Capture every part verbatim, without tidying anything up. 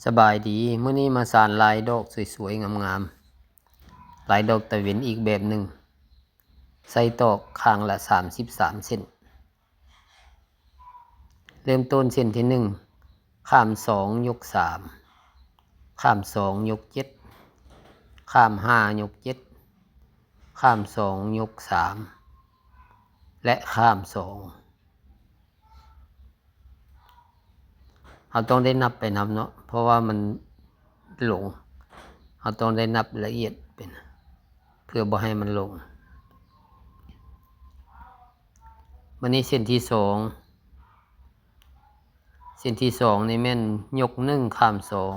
สบายดี มื้อนี้มาสานลายดอกสวยๆ งามๆ ลายดอกตะเว็นอีกแบบหนึ่ง ใส่ตอกข้างละสามสิบสามเส้น เริ่มต้นเส้นที่หนึ่ง ข้ามสอง ยกสาม ข้ามสอง ยกเจ็ด ข้ามห้า ยกเจ็ด ข้ามสอง ยกสาม และข้ามสอง เราต้องได้นับไปนำเนาะ เพราะว่ามันหลง เราต้องได้นับละเอียดเป็น เพื่อบ่ให้มันหลง บัดนี้เส้นที่สอง เส้นที่สองนี่แม่นยกหนึ่งข้ามสอง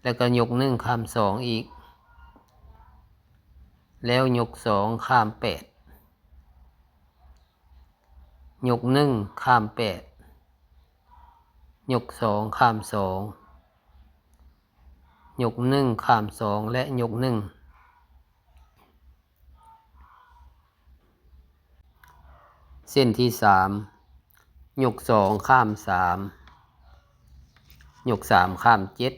แล้วก็ยกหนึ่งข้ามสองอีก แล้วยกสองข้ามแปด ยกหนึ่งข้ามแปด ยกสองข้ามสอง ยกหนึ่งข้ามสอง และยกหนึ่ง เส้นที่สาม ยกสองข้ามสาม ยกสามข้ามเจ็ด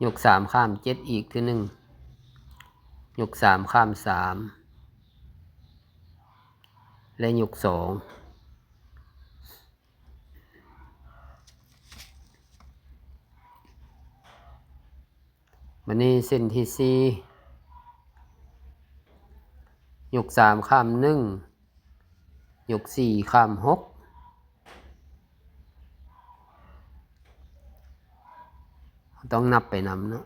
ยกสามข้ามเจ็ดอีกเทื่อหนึ่ง ยกสามข้ามสาม และยกสอง บัดนี้เส้นที่สี่ ยกสามข้ามหนึ่ง ยกสี่ข้ามหก ต้องนับไปนำเนาะ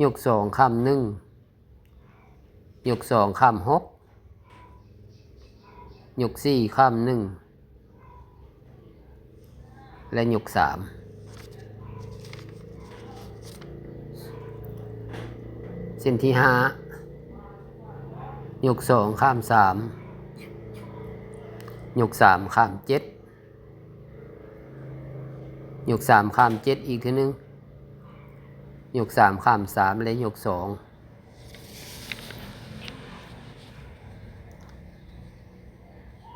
ยกสองข้ามหนึ่ง ยกสองข้ามหก ยกสี่ข้ามหนึ่ง และยกสาม เส้นที่ห้า ยกสองข้ามสาม ยกสามข้ามเจ็ด ยกสามข้ามเจ็ดอีกเทื่อหนึ่ง ยกสามข้ามสาม และยกสอง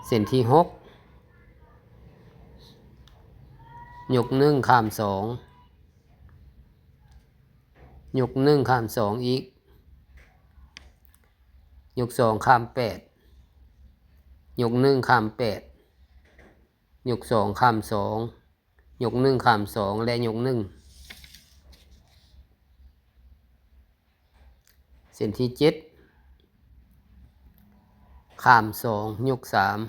เส้นที่หก ยกหนึ่งข้ามสอง ยกหนึ่งข้ามสองอีก ยกสองข้ามแปด ยกหนึ่งข้ามแปด ยกสองข้ามสอง ยกหนึ่งข้ามสอง และยกหนึ่ง เส้นที่เจ็ด ข้ามสอง ยกสาม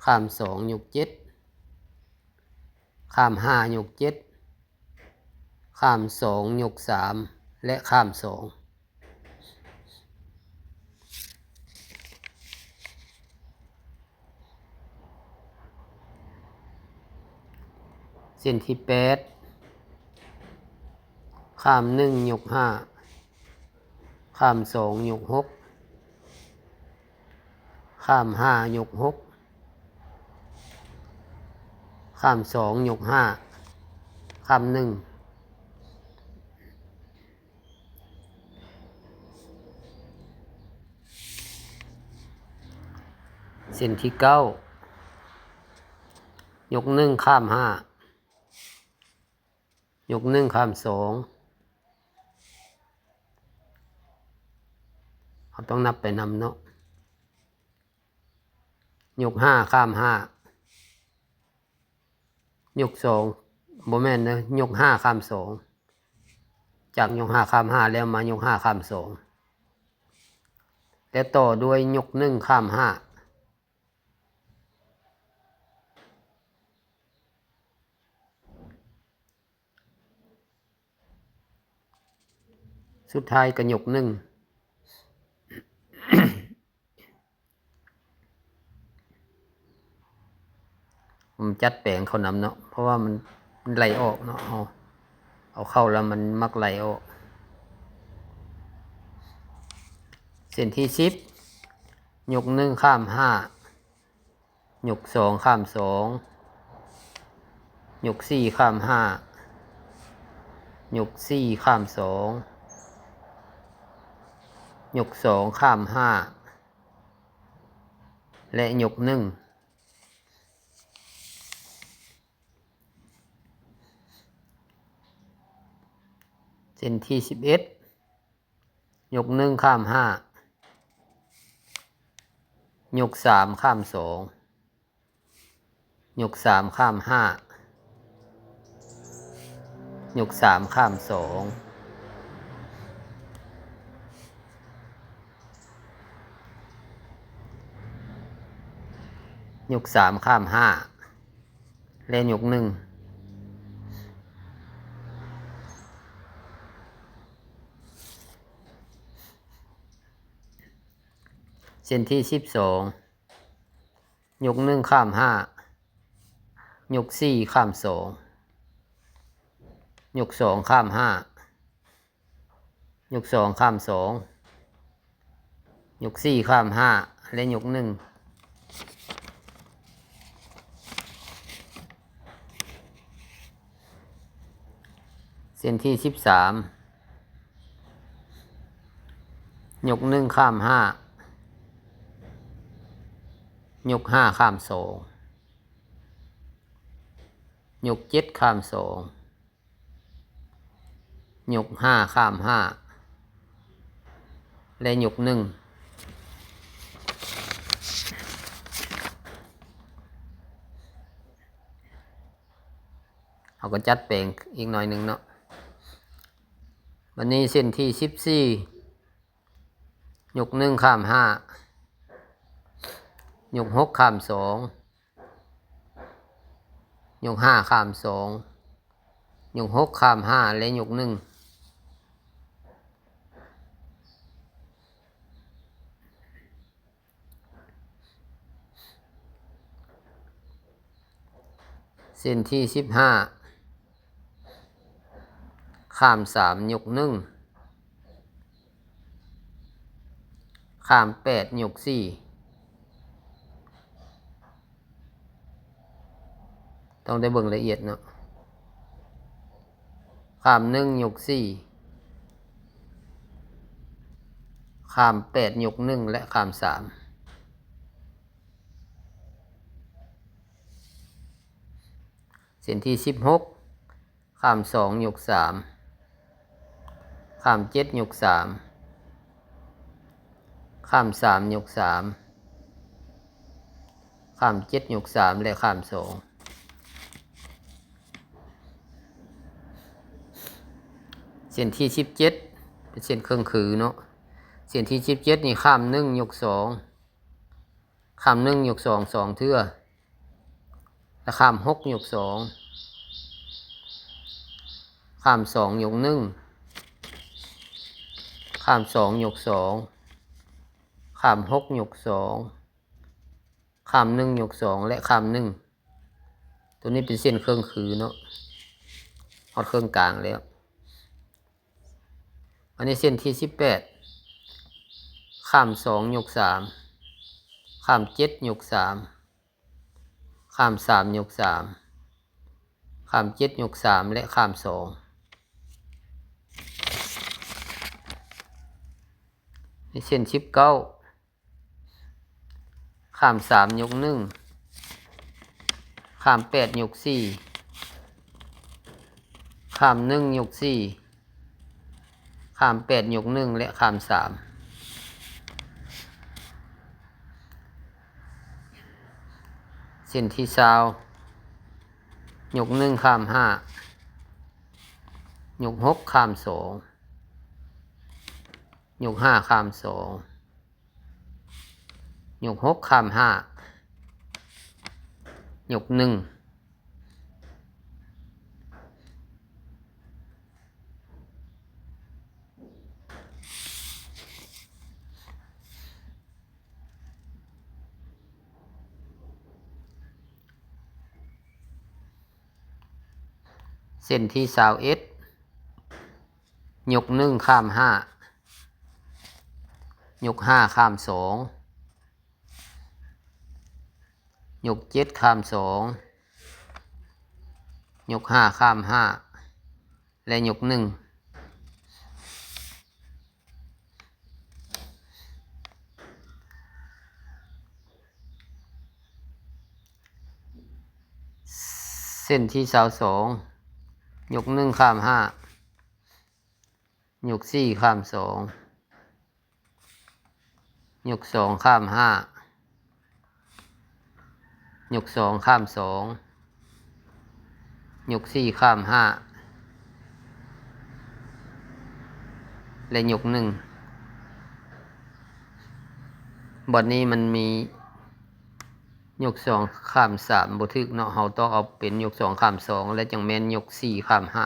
ข้ามสอง ยกเจ็ด ข้ามห้า ยกเจ็ด ข้ามสอง ยกสาม และข้ามสอง เส้นที่แปด ข้ามหนึ่ง ยกห้า ข้ามสอง ยกหก ข้ามห้า ยกหก ข้ามสอง ยกห้า ข้ามหนึ่ง เส้นที่เก้า ยกหนึ่งข้ามห้า ยกหนึ่งข้ามสอง เราต้องนับไปนำเนาะ ยกห้าข้ามห้า ยกสอง บ่แม่นเนาะ ยกห้าข้ามสอง จากยกห้าข้ามห้า แล้วมายกห้าข้ามสอง แล้วต่อด้วยยกหนึ่งข้ามห้า สุดท้ายก็ยกหนึ่ง ผมจัดแปลงเข้านำเนาะ เพราะว่ามัน มันไหลออกเนาะ เอา เอาเข้าแล้วมันมักไหลออก เส้นที่สิบ ยกหนึ่งข้ามห้า ยกสองข้ามสอง ยกสี่ข้ามห้า ยกสี่ข้ามสอง ยกสองข้ามห้า และยกหนึ่ง เส้นที่สิบเอ็ด ยกหนึ่งข้ามห้า ยกสามข้ามสอง ยกสามข้ามห้า ยกสามข้ามสอง ยกสามข้ามห้า และยกหนึ่ง เส้นที่สิบสอง ยกหนึ่งข้ามห้า ยกสี่ข้ามสอง ยกสองข้ามห้า ยกสองข้ามสอง ยกสี่ข้ามห้า และยกหนึ่ง เส้นที่สิบสาม ยกหนึ่งข้ามห้า ยกห้าข้ามสอง ยกเจ็ดข้ามสอง ยกห้าข้ามห้า และยกหนึ่ง เขาก็จัดแปลงอีกหน่อยหนึ่งเนาะ วันนี้เส้นที่สิบสี่ ยกหนึ่งข้ามห้า ยกหกข้ามสอง ยกห้าข้ามสอง ยกหกข้ามห้า และยกหนึ่ง เส้นที่สิบห้า ข้ามสาม ยกหนึ่ง ข้ามแปด ยกสี่ ต้องได้เบิ่งละเอียดเนาะ ข้ามหนึ่ง ยกสี่ ข้ามแปด ยกหนึ่ง และข้ามสาม เส้นที่สิบหก ข้ามสอง ยกสาม ข้ามเจ็ด ยกสาม ข้ามสาม ยกสาม ข้ามเจ็ด ยกสาม และข้ามสอง เส้นที่สิบเจ็ด เป็นเส้นเครื่องคือเนาะ เส้นที่สิบเจ็ดนี่ข้ามหนึ่ง ยกสอง ข้ามหนึ่ง ยกสอง สองเทื่อ แล้วข้ามหก ยกสอง ข้ามสอง ยกหนึ่ง ข้ามสอง ยกสอง ข้ามหก ยกสอง ข้ามหนึ่ง ยกสอง และข้ามหนึ่ง ตัวนี้เป็นเส้นเครื่องคือเนาะ ฮอดเครื่องกลางแล้ว อันนี้เส้นที่สิบแปด ข้ามสอง ยกสาม ข้ามเจ็ด ยกสาม ข้ามสาม ยกสาม ข้ามเจ็ด ยกสาม และข้ามสอง ในเส้นสิบเก้า ข้ามสาม ยกหนึ่ง ข้ามแปด ยกสี่ ข้ามหนึ่ง ยกสี่ ข้ามแปด ยกหนึ่ง และข้ามสาม เส้นที่ซาว ยกหนึ่ง ข้ามห้า ยกหก ข้ามสอง ยกห้า ข้ามสอง ยกหก ข้ามห้า ยกหนึ่ง เส้นที่ซาวเอ็ด ยกหนึ่ง ข้ามห้า ยกห้า ข้ามสอง ยกเจ็ด ข้ามสอง ยกห้า ข้ามห้า และยกหนึ่ง เส้นที่ซาวสอง ยกหนึ่ง ข้ามห้า ยกสี่ข้ามสอง ยกสองข้ามห้า ยกสองข้ามสอง ยกสี่ข้ามห้า และยกหนึ่ง บัดนี้มันมียกสองข้ามสามบ่ถูกเนาะ เฮาต้องเอาเป็นยกสองข้ามสอง และจั่งแม่นยกสี่ข้ามห้า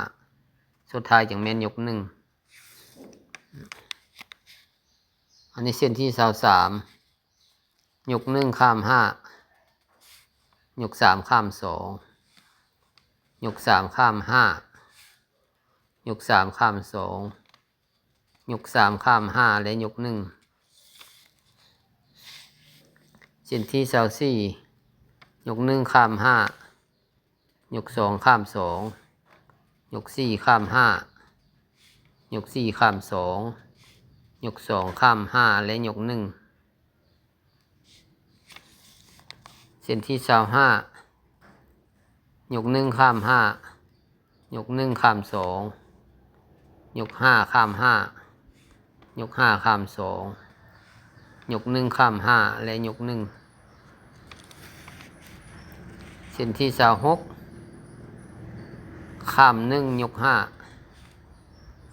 สุดท้ายจั่งแม่นยกหนึ่ง อันนี้เส้นที่ซาวสาม ยกหนึ่งข้ามห้า ยกสามข้ามสอง ยกสามข้ามห้า ยกสามข้ามสอง ยกสามข้ามห้า และยกหนึ่ง เส้นที่ซาวสี่ ยกหนึ่งข้ามห้า ยกสองข้ามสอง ยกสี่ข้ามห้า ยกสี่ข้ามสอง ยกสองข้ามห้า และยกหนึ่ง เส้นที่ซาวห้า ยกหนึ่งข้ามห้า ยกหนึ่งข้ามสอง ยกห้าข้ามห้า ยกห้าข้ามสอง ยกหนึ่งข้ามห้า และยกหนึ่ง เส้นที่ซาวหก ข้ามหนึ่งยกห้า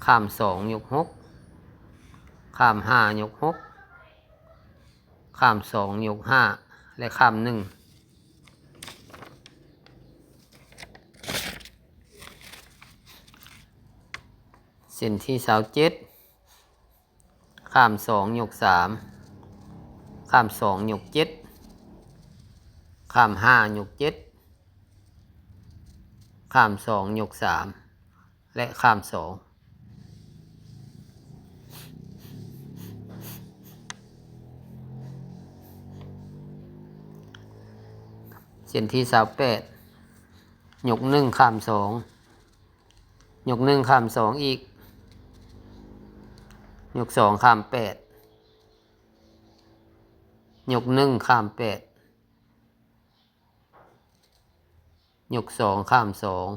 ข้ามสองยกหก ข้ามห้ายกหก ข้ามสองยกห้า และข้ามหนึ่ง เส้นที่ซาวเจ็ด ข้ามสองยกสาม ข้ามสองยกเจ็ด ข้ามห้ายกเจ็ด ข้ามสองยกสาม และข้ามสอง เส้นที่ซาวแปด ยกหนึ่งข้ามสอง ยกหนึ่งข้ามสองอีก ยกสองข้ามแปด ยกหนึ่งข้ามแปด ยกสองข้ามสอง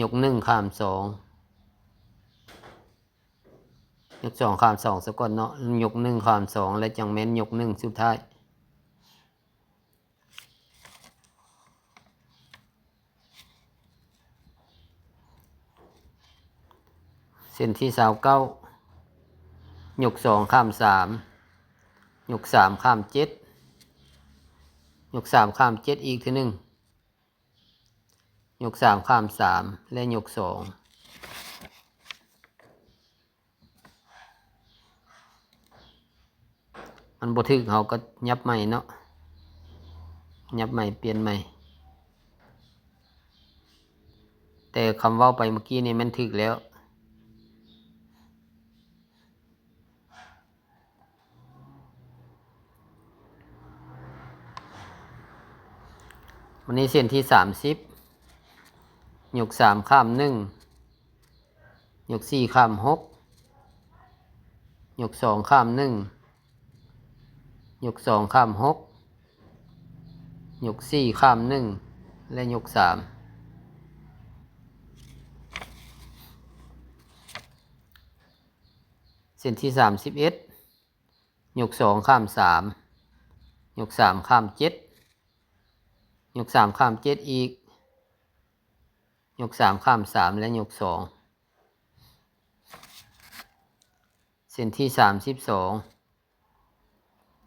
ยกหนึ่งข้ามสอง ยกสองข้ามสองซะก่อนเนาะ ยกหนึ่งข้ามสอง และจั่งแม่นยกหนึ่งสุดท้าย เส้นที่ซาวเก้า ยกสองข้ามสาม ยกสามข้ามเจ็ด ยกสามข้ามเจ็ดอีกเทื่อหนึ่ง ยกสามข้ามสาม และยกสอง มันบ่ถูก เฮาก็ยับใหม่เนาะ ยับใหม่ เปลี่ยนใหม่ แต่คำเว้าไปเมื่อกี้นี่มันถูกแล้ว บัดนี้เส้นที่สามสิบ ยกสามข้ามหนึ่ง ยกสี่ข้ามหก ยกสองข้ามหนึ่ง ยกสองข้ามหก ยกสี่ข้ามหนึ่ง และยกสาม เส้นที่สามสิบเอ็ด ยกสองข้ามสาม ยกสามข้ามเจ็ด ยกสามข้ามเจ็ดอีก ยกสามข้ามสาม และยกสอง เส้นที่สามสิบสอง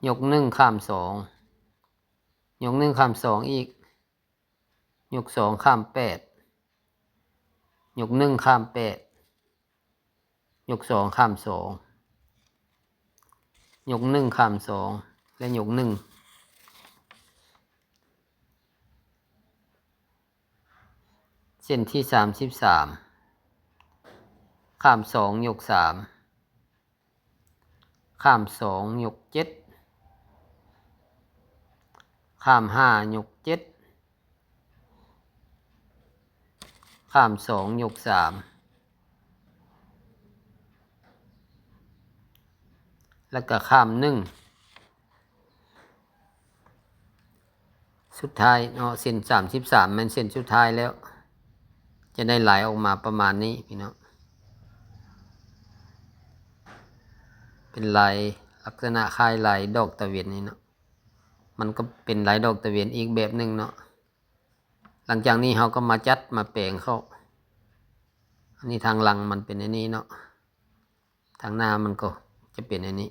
ยกหนึ่งข้ามสอง ยกหนึ่งข้ามสองอีก ยกสองข้ามแปด ยกหนึ่งข้ามแปด ยกสองข้ามสอง ยกหนึ่งข้ามสอง และยกหนึ่ง เส้นที่สามสิบสาม ข้ามสองยกสาม ข้ามสองยกเจ็ด ข้ามห้ายกเจ็ด ข้ามสองยกสาม แล้วก็ข้ามหนึ่ง สุดท้ายเนาะ เส้นสามสิบสามแม่นเส้นสุดท้ายแล้ว จะได้ไหลออกมาประมาณนี้พี่น้อง เป็นลายลักษณะคล้ายลายดอกตะเวนนี่เนาะ มันก็เป็นลายดอกตะเวนอีกแบบหนึ่งเนาะ หลังจากนี้เราก็มาจัดมาแปลงเข้า อันนี้ทางหลังมันเป็นอันนี้เนาะ ทางหน้ามันก็จะเป็นอันนี้